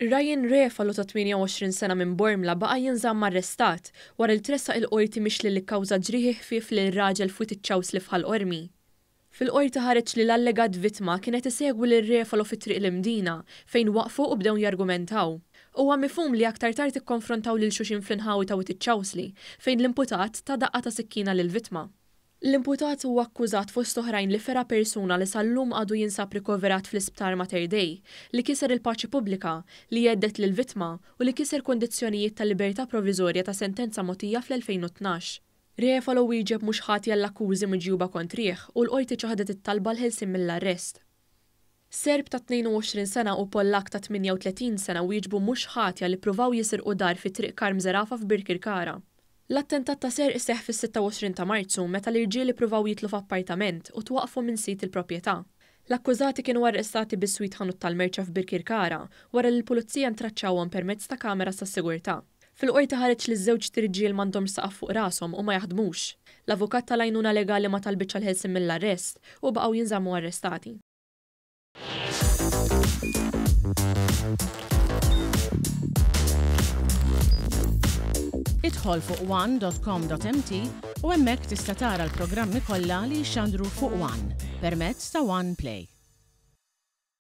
Ryan Refalo ta' 28 sena minn Bormla baqa' jinżamm arrestat wara li tressaq il-Qorti mixli li kkawża ġrieħi ħfief lil raġel f'Wied iċ-Ċawsli f'Ħal Qormi. Fil-Qorti ħareġ li l-allegat vittma kien qed isegwi lil Refalo fi Triq l-Imdina fejn waqfu u bdew jargumentaw. Huwa mifhum li aktar tard ikkonfrontaw lil xulxin fl-inħawi ta' Wied iċ-Ċawsli fejn l-imputat ta daqqa ta' sikkina lill-vittma. L-imputat huwa akkużat fost oħrajn li fera persuna li sal-lum għadu jinsab rikoverat fl-Isptar Mater Dei, li kiser il-paċi pubblika, li hedded lill-vittma u li kiser kundizzjonijiet ta' libertà proviżorja ta' sentenza mogħtija fl-2012. Refalo wieġeb mhux ħati għall-akkużi miġjuba kontrih u l-Qorti ċaħdet it-talba għall-ħelsien mill-arrest. Serb ta' 22 sena u Pollakk ta' 38 sena wieġbu mhux ħatja li ppruvaw jisirqu dar fi Triq Karm Zerafa f'Birkirkara. L-attentat ta' serq seħħ fis-26 ta' Marzu meta l-irġiel ippruvaw jidħlu f'appartament u twaqqfu minn sid il-proprjetà. L-akkużati kienu arrestati biswit ħanut tal-merċa f'Birkirkara wara li l-Pulizija ntraċċawhom permezz ta' kameras tas-sigurtà. Fil-Qorti ħareġ li ż-żewġt irġiel m'għandhomx saqaf fuq rashom u ma jaħdmux. L-avukat tal-għajnuna legali ma talbitx għall-ħelsien mill-arrest u baqgħu jinżammu arrestati. Idħol fuq one.com.mt u hemmhekk tista' tara l-programmi kollha li jixxandru fuq One permezz ta' One Play.